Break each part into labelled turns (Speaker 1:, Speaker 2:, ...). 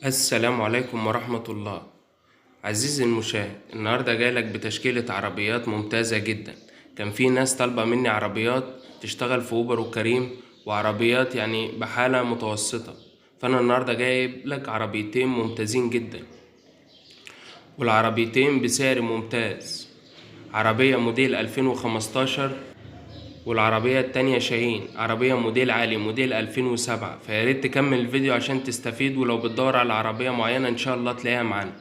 Speaker 1: السلام عليكم ورحمة الله. عزيزي المشاهد، النهاردة جايلك بتشكيلة عربيات ممتازة جدا. كان في ناس طالبة مني عربيات تشتغل في أوبر وكريم، وعربيات يعني بحالة متوسطة، فأنا النهاردة جايب لك عربيتين ممتازين جدا، والعربيتين بسعر ممتاز. عربية موديل 2015 والعربية التانية شاهين، عربية موديل عالي موديل 2007. فياريت تكمل الفيديو عشان تستفيد، ولو بتدور على عربية معينة ان شاء الله تلاقيها معانا.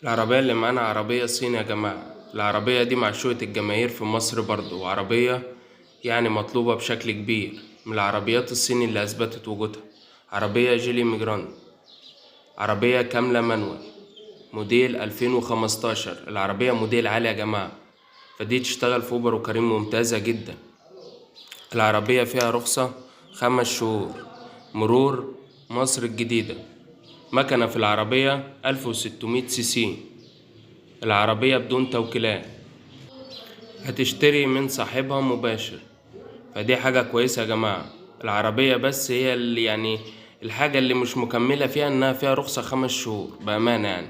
Speaker 1: العربية اللي معانا عربية صيني يا جماعة. العربية دي معشوقة الجماهير في مصر برضو، وعربية يعني مطلوبة بشكل كبير، من العربيات الصيني اللي أثبتت وجودها. عربية جيلي ميجراند، عربية كاملة manual، موديل 2015. العربية موديل عالي يا جماعة، فدي تشتغل في أوبر وكريم ممتازة جدا. العربية فيها رخصة 5 شهور، مرور مصر الجديدة. مكنة في العربية 1600 سي سي. العربية بدون توكيلات، هتشتري من صاحبها مباشر، فدي حاجة كويسة يا جماعة. العربية بس هي اللي يعني الحاجة اللي مش مكملة فيها انها فيها رخصة 5 شهور بأمانة يعني.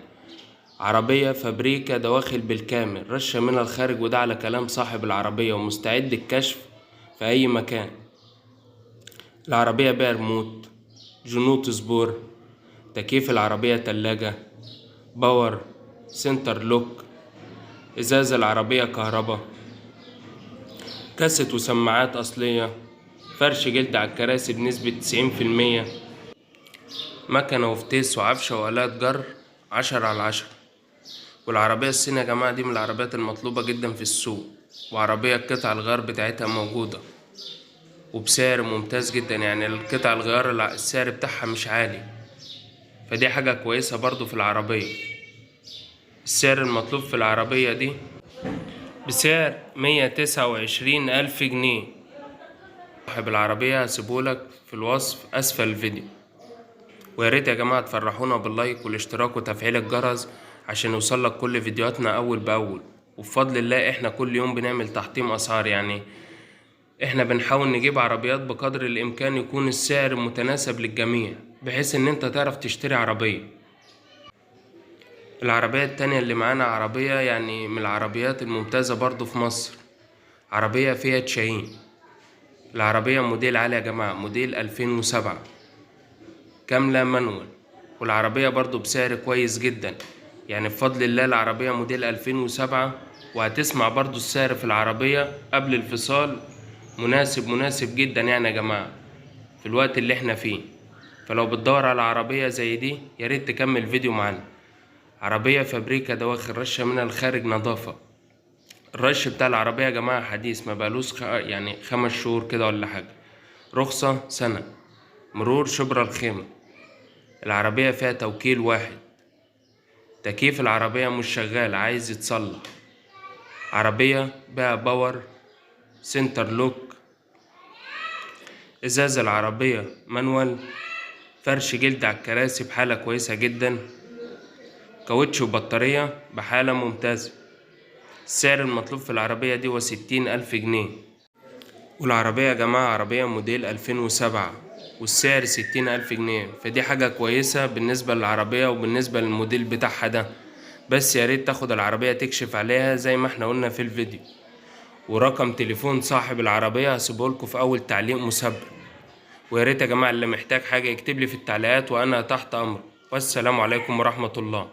Speaker 1: عربية فابريكا دواخل بالكامل، رشة من الخارج، وده على كلام صاحب العربية، ومستعد الكشف في أي مكان. العربية بيها ريموت، جنوط سبور، تكييف العربية تلاجة power، center lock، إزاز العربية كهرباء، كاسيت وسماعات أصلية، فرش جلد على الكراسي بنسبة 90%، مكنة وفتيس وعفشة وآلات جر 10 على 10. والعربية الصينية يا جماعة دي من العربيات المطلوبة جدا في السوق، وعربية قطع الغيار بتاعتها موجودة وبسعر ممتاز جدا. يعني القطع الغيار السعر بتاعها مش عالي، فدي حاجة كويسة برضو في العربية. السعر المطلوب في العربية دي بسعر 129,000 جنيه. صاحب العربية هسيبهولك في الوصف أسفل الفيديو. ويا ريت يا جماعة تفرحونا بال like والاشتراك وتفعيل الجرس عشان يوصلك كل فيديوهاتنا أول بأول. وبفضل الله احنا كل يوم بنعمل تحطيم أسعار، يعني احنا بنحاول نجيب عربيات بقدر الإمكان يكون السعر متناسب للجميع، بحيث ان انت تعرف تشتري عربية. العربية التانية اللي معانا عربية يعني من العربيات الممتازة برضو في مصر، عربية فيات شاهين. العربية موديل عالي يا جماعة، موديل 2007، كاملة manual، والعربية برضو بسعر كويس جدا. يعني بفضل الله العربية موديل 2007، وهتسمع برضو السعر في العربية قبل الفصال مناسب مناسب جدا يعني يا جماعة في الوقت اللي احنا فيه. فلو بتدور على عربية زي دي ياريت تكمل فيديو معانا. عربية فابريكا دواخل، رشة من الخارج، نظافة. الرش بتاع العربية يا جماعة حديث، ما بقالوش يعني 5 شهور كده ولا حاجة. رخصة سنة، مرور شبرا الخيمة. العربية فيها توكيل واحد. تكييف العربية مش شغال، عايز يتصلح. عربية بقى power، center lock، ازاز العربية manual، فرش جلد على الكراسي بحالة كويسة جدا، كاوتش وبطارية بحالة ممتازة. السعر المطلوب في العربية دي هو 60,000 جنيه. والعربية يا جماعة عربية موديل 2007 والسعر 60,000 جنيه، فدي حاجة كويسة بالنسبة للعربية وبالنسبة للموديل بتاعها ده. بس يا ريت تاخد العربية تكشف عليها زي ما احنا قلنا في الفيديو. ورقم تليفون صاحب العربية هسيبهولكوا في أول تعليق مثبت. ويا ريت يا جماعة اللي محتاج حاجة يكتب لي في التعليقات وأنا تحت أمره. والسلام عليكم ورحمة الله.